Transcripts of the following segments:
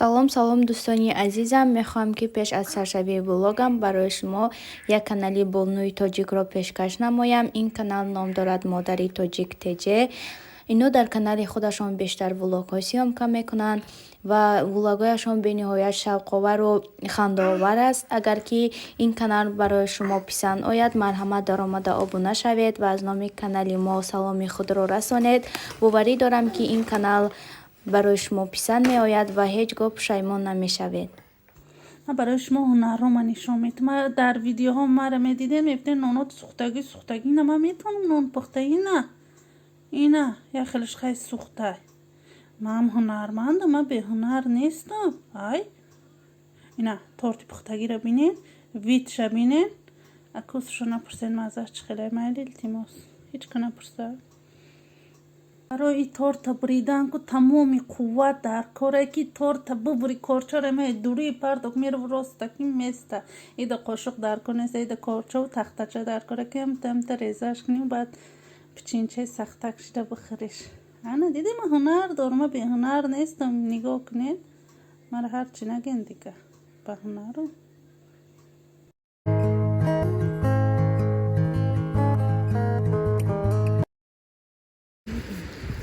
Салом, салом, дӯстони азизам. Мехоҳам, ки пеш аз саршавии влогам барои шумо як канали болнуи тоҷикро пешкаш намоям. Ин канал ном дорад «Модари тоҷик ТЖ». Ино дар канали худашон бештар влогҳо съёмка мекунанд ва влогҳояшон бениҳоят шавқовару хандаовар аст. Агар ки ин канал барои шумо писанд ояд, марҳамат, даромада обуна шавед ва аз номи канали мо саломи худро расонед. Боварӣ дорам, ки ин канал барои шумо писанд меояд ва ҳеҷ гоҳ пушаймон намешавед. Ман барои шумо ҳунарҳо ма нишон медиҳам. Дар видеоҳо мара медидем, мебинед, нонот сӯхтагӣ, сӯхтагӣ. Ина, ман метавонам нон пухта. Ина, ина, як хелеш хай сӯхтай. Ман ҳунармандам, ман беҳунар нестам. Ай, ина, торти пухтагиро бинед, вид ша бинед. Акусшо напурсед, маззаш чӣ хеле. Майли, илтимос, ҳеҷ ка напурсад. Барои торта буридан ку тамоми қувват дар коре, ки торта бубури. Корчора ме дури пардок, мерав, ростаки места. Ида қошуқ дар кор нест, ида корчову тахтача дар коре, ки амта резаш кунӣ, баъд пичинчаи сахтак шида бихӯриш. Ана, диди, ман ҳунар дорам, ман беҳунар нестам. Нигоҳ кунед мара, ҳарчи наген, дига ба ҳунару.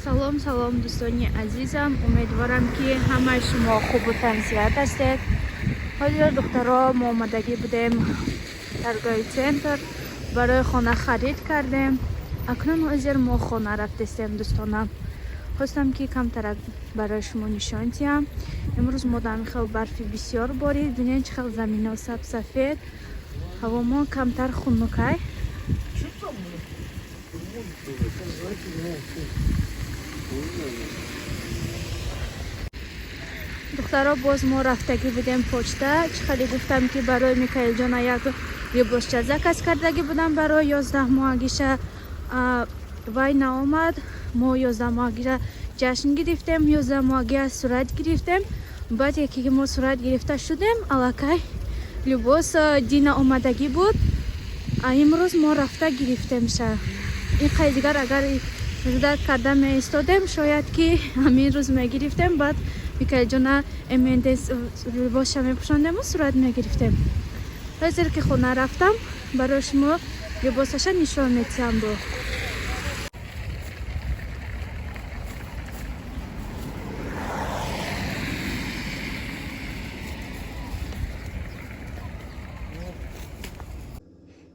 Салом, салом, дӯстони азизам. Умедворам, ки ҳамаи шумо хубу тансиҳат ҳастед. Ҳозир, духтаро, мо омадагӣ будем торговый центр, барои хона харид кардем. Акнун ҳозир мо хона рафтестем. Дӯстонам, хостам, ки камтарак барои шумо нишон диҳам. Имрӯз мо дар хел барфи бисёр борид. Бинед, чӣ хел замино сабсафед, ҳавомо камтар хунукай. Духтаро, боз мо рафтагӣ будем почта. Чӣ хеле гуфтам, ки барои Микаилҷона як либосча заказ кардагӣ будам барои 11 моҳагиша, вай наомад. Мо 11 моҳагиша ҷашн гирифтем, 11 моҳагия сурат гирифтем. Баъд яке ки мо сурат гирифта шудем, аллакай либос дина омадагӣ буд. Имрӯз мо рафта гирифтемша. Ин қай дигар агар ждать карда меистодем, шояд ки ҳамин рӯз мегирифтем. Баъд Микаилҷона МНДС либосша мепӯшондему сурат мегирифтем. Ҳозир ки хона рафтам, барои шумо либосаша нишон медиҳам. Бо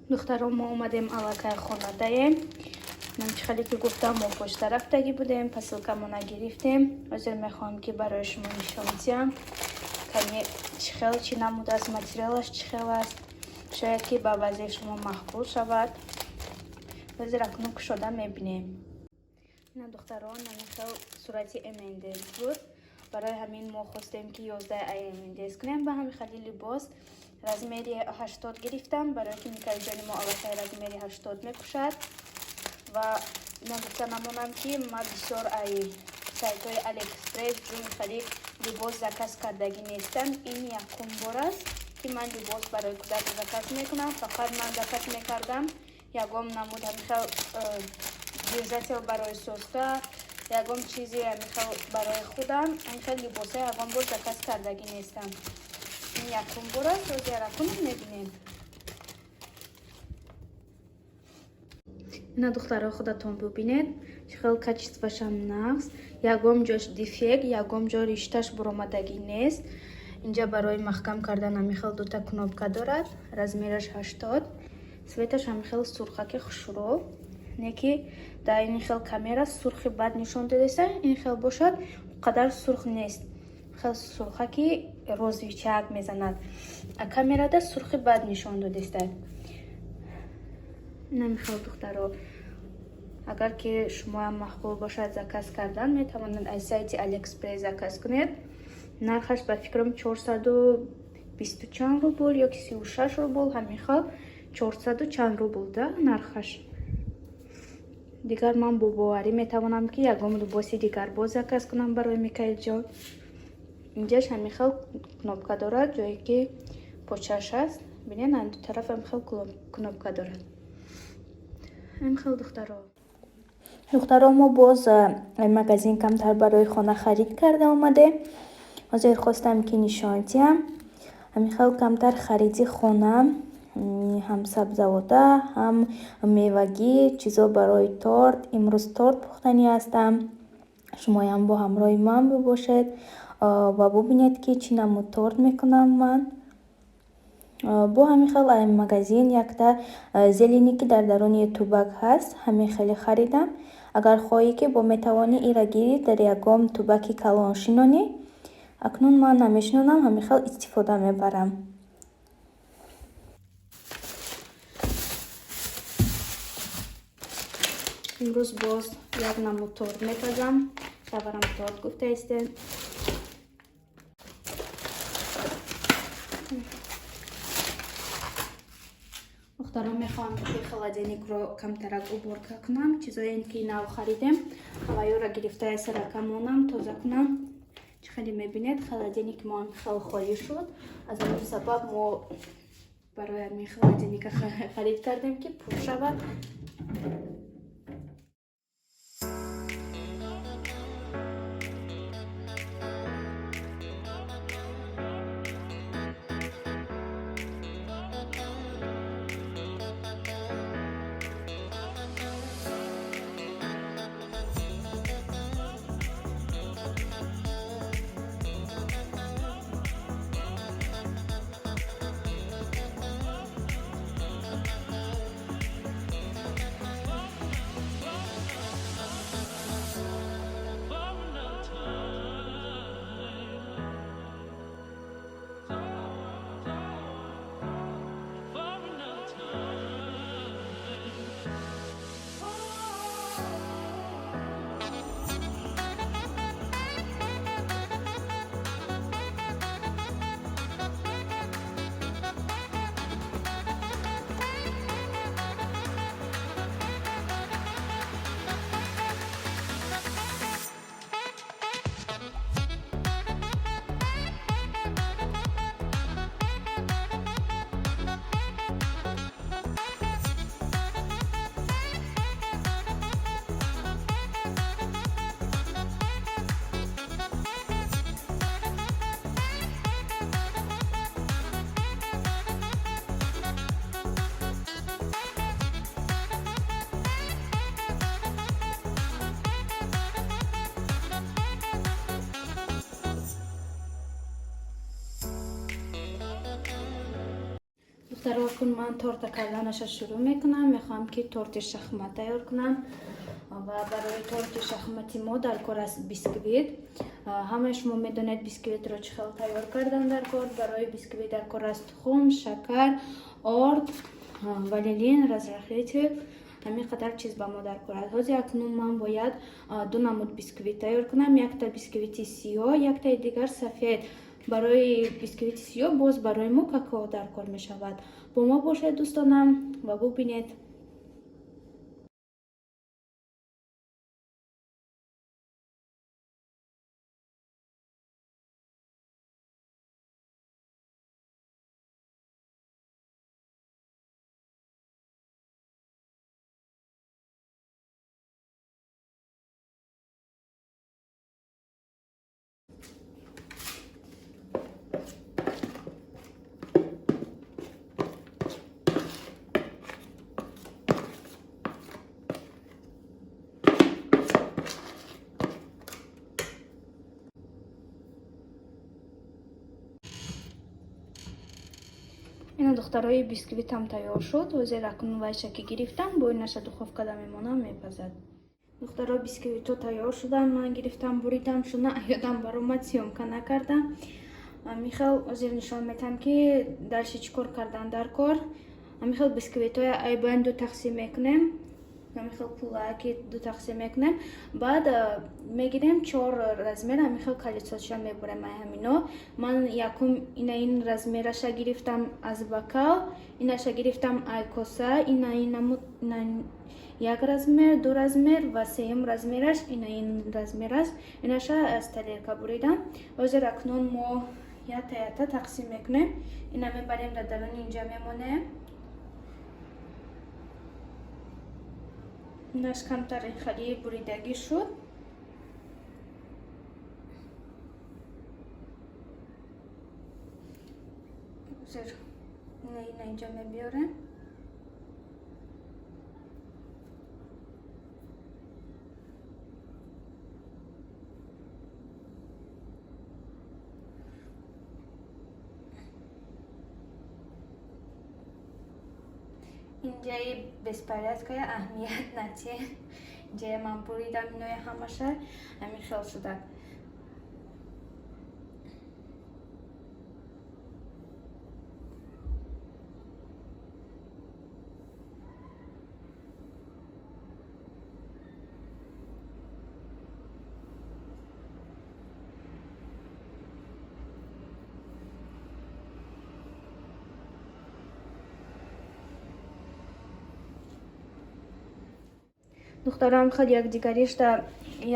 духтаро, мо омадем, аллакай хонадаем. Ман чӣ хеле ки гуфтам, мо почта рафтагӣ будем, посылка мона гирифтем. Ҳозир мехоҳам, ки барои шумо нишон диҳам, кани чӣ хел, чӣ намудааст, материалаш чӣ хел аст. Шояд ки ба баъзеи шумо маъқул шавад. Ҳозир акнун кушода мебинем. Ина, духтарон, хел сурати МНДС буд. Барои ҳамин мо хостем, ки 11 МНДС кунем. Ба ҳамин хели либос размери 80 гирифтам, барои ки Микаилҷони мо аллакай размери 80 мепӯшад. Ва нагуфта намонам, ки ман бисёр ай сайтҳои Алиэкспресс ҷуми хели либос заказ кардагӣ нестам. Ин якум бор аст, ки ман либос барои кӯдак заказ мекунам. Фақат ман заказ мекардам ягон намуд ҳамихел держатель барои соска, ягон чизе ҳамихел барои худам. Ҳамихел либоса ягон бор заказ кардагӣ нестам. Ин якум бор аст. Ҳозир акунам мебинем. Ина, духтаро, худатон бубинед, чӣ хел качество шам нағз. Ягон ҷош дефект, ягон ҷо ришташ буромадагӣ нест. Инҷа барои маҳкам кардан ҳамихел дута кнопка дорад. Размераш 80, цвет аш ҳамихел сурхаки хушрӯ. Не ки дар ин хел камера сурхи бад нишон додеста, ин хел бошад, қадар сурх нест, хел сурхаки розовый чак мезанад. А камерада сурхи бад нишон додеста. Намихел, духтаро, агар ки шумоам маъқул бошад, заказ кардан метавонед, аз сайти Алиэкспресс заказ кунед. Нархаш ба фикрам 420 чанд рубл ё ки 36 рубл, ҳамин хел, 400 чанд рубл да нархаш. Дигар ман бо боварӣ метавонам, ки ягон либоси дигар боз заказ кунам барои Микаилҷон. Инҷаш ҳамин хел кнопка дорад, ҷое ки почаш аст. Бинед, ду тараф ҳамин хел кнопка дорад. Ҳамин хел, духтаро. Духтаро, мо боз магазин камтар барои хона харид карда омадем. Ҳозир хостам, ки нишон диҳам. Ҳамин хел камтар хариди хона, ҳам сабзавота, ҳам мевагӣ, чизо барои торт. Имрӯз торт пухтанӣ ҳастам. Шумоям бо ҳамроҳи ман бибошед ва бубинед, ки чӣ намуд торт мекунам ман. Бо ҳамин хел ай магазин якта зелени, ки дар даруни тубак ҳаст, ҳамин хеле харидам. Агар хоҳӣ, ки бо метавонӣ ира гирӣ, дар ягон тубаки калон шинонӣ. Акнун ман намешинонам, ҳамин хел истифода мебарам. Имрӯз боз як намуд торт мепазам. Шаварам торт гуфтаистем. Духтарон, мехоҳам, ки холодильникро камтарак уборка кунам. Чизое ки нав харидем, ҳаваёро гирифта сарака монам, тоза кунам. Чӣ хеле мебинед, холодильник мо хел холӣ шуд. Аз ҳамин сабаб мо барои ҳамин холодильника харид кардем, ки пур шавад. Духтаро, кун ман торта карданаша шурӯъ мекунам. Мехоҳам, ки торти шахмат тайёр кунам ва барои торти шахмати мо дар кор аст бисквит. Ҳамаи шумо медонед, бисквитро чӣ хел тайёр кардан дар кор. Барои бисквит дар кор аст тухм, шакар, орд, ванилин, разрыхлитель. Ҳамин қадар чиз ба мо дар кор аст. Ҳозир акнун ман бояд ду намуд бисквит тайёр кунам: якта бисквити сиёҳ, яктаи дигар сафед. Барои бисквити сиёҳ боз барои мо какао дар кор мешавад. Бо мо бошед, дӯстонам, ва бубинед. Ина, духтарои, бисквитам тайёр шуд. Ҳозир акнун вайша ки гирифтам, бо инаша духовкада мемонам, мепазад. Духтаро, бисквито тайёр шуданд. Ман гирифтам, буридам шуна, ёдам баромад, съёмка накардам. Михел ҳозир нишон метам, ки дальше чӣ кор кардан дар кор. Ҳамихел бисквитоя айбайн ду тақсим мекунем, ҳамихел пулаки ду тақсим мекунем. Баъд мегирем чор размер, ҳамихел колесоча мебурем. Ай ҳамино ман якум ина ин размераша гирифтам аз бокал, инаша гирифтам ай коса, ина ин намуд, ина як размер, ду размер ва сеюм размераш ина ин размер аст. Инаша аз тарелка буридам. Ҳозир акнун мо ята ята тақсим мекунем. Ина мебарем, дар даруни инҷа мемонем. Инаш камтар хали буридагӣ шуд. Ҳозир ина инҷа мебиёрем. Инҷаи беспорядкая аҳамият натиҳ. Инҷая ман буридам инои ҳамаша ҳамин хел шуда. Духтарам хел якдигаришда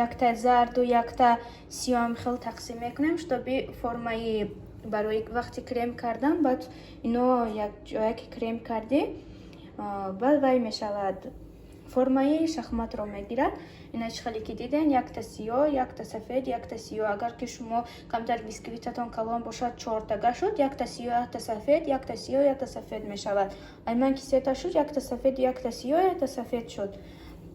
якта зарду якта сиёҳам хел тақсим мекунем, чтобы формаи барои вақти крем кардан, баъд ино якҷоя ки крем кардӣ, баъд вай мешавад, формаи шахматро мегирад. Ина чӣ хеле ки диден, якта сиёҳ, якта сафед, якта сиёҳ. Агар ки шумо камтар бисквитатон калон бошад, чортага шуд, якта сиёҳ, якта сафед, якта сиёҳ, якта сафед мешавад. Ай ман ки сета шуд, якта сафед, якта сиёҳ, якта сафед шуд.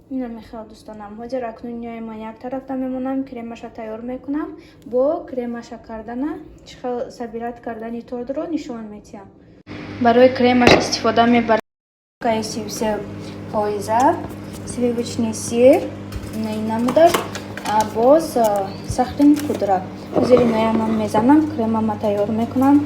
Ина мехел, дӯстонам. Ҳозир акнун инои ман як тарафта мемонам, кремаша тайёр мекунам. Бо кремаша кардана чӣ хел собирать кардани тортро нишон медиҳам. Барои кремаш истифода мебарам 33% сливочный сыр, намудаш, боз сахарный пудра. Ҳозир иноя ман мезанам, кремама тайёр мекунам.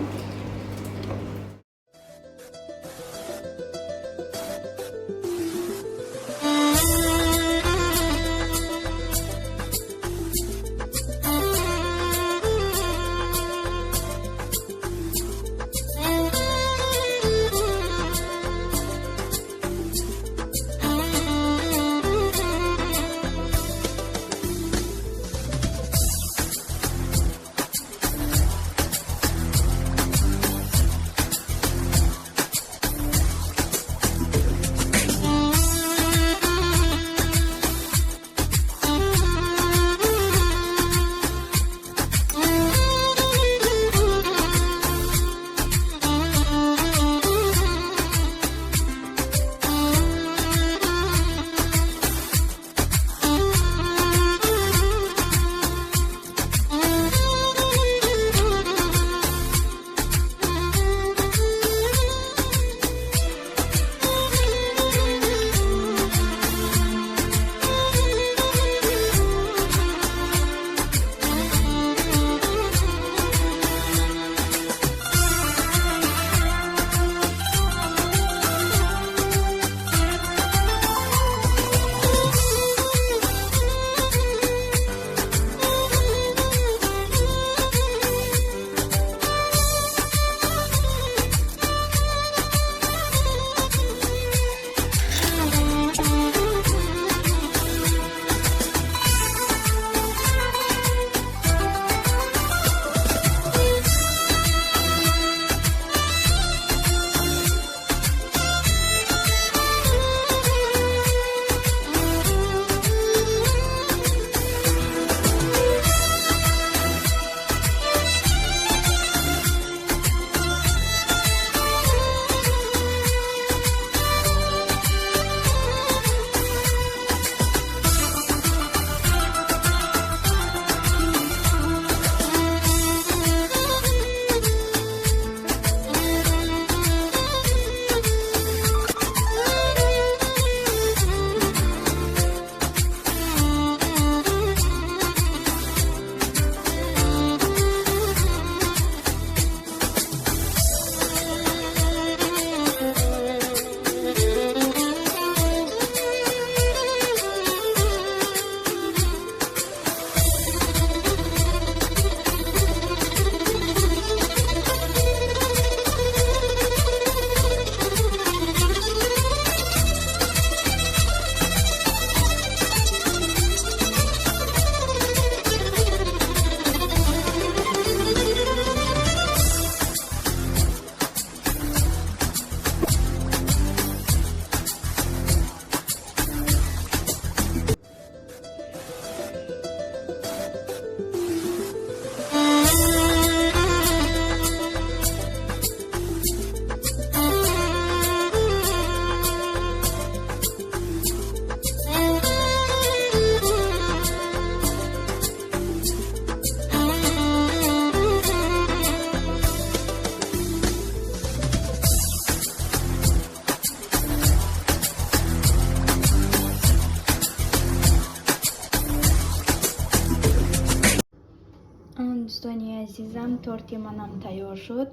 Торти манам тайёр шуд.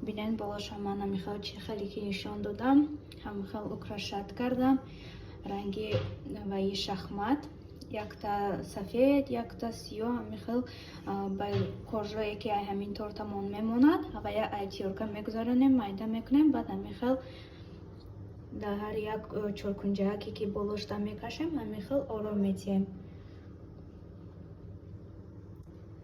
Бинед, болоша ман ҳамихел, чи хеле ки нишон додам, ҳамихел украшать кардам. Ранги ваи шахмат, якта сафед, якта сиёҳ, ҳамихел ба коржое ки ай ҳамин тортамон мемонад, вая ай тёрка мегузаронем, майда мекунем, баъд ҳамихел дар ҳар як чоркунҷаке ки болошта мекашем, ҳамихел оро медиҳем.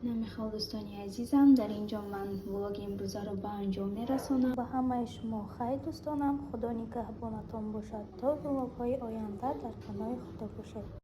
Намихел, дӯстони азизам, дар ин ҷо ман влоги имрӯзаро ба анҷом мерасонам. Ба ҳамаи шумо хайр, дӯстонам. Худо нигаҳбонатон бошад. То влогҳои оянда дар паноҳи Худо бошед.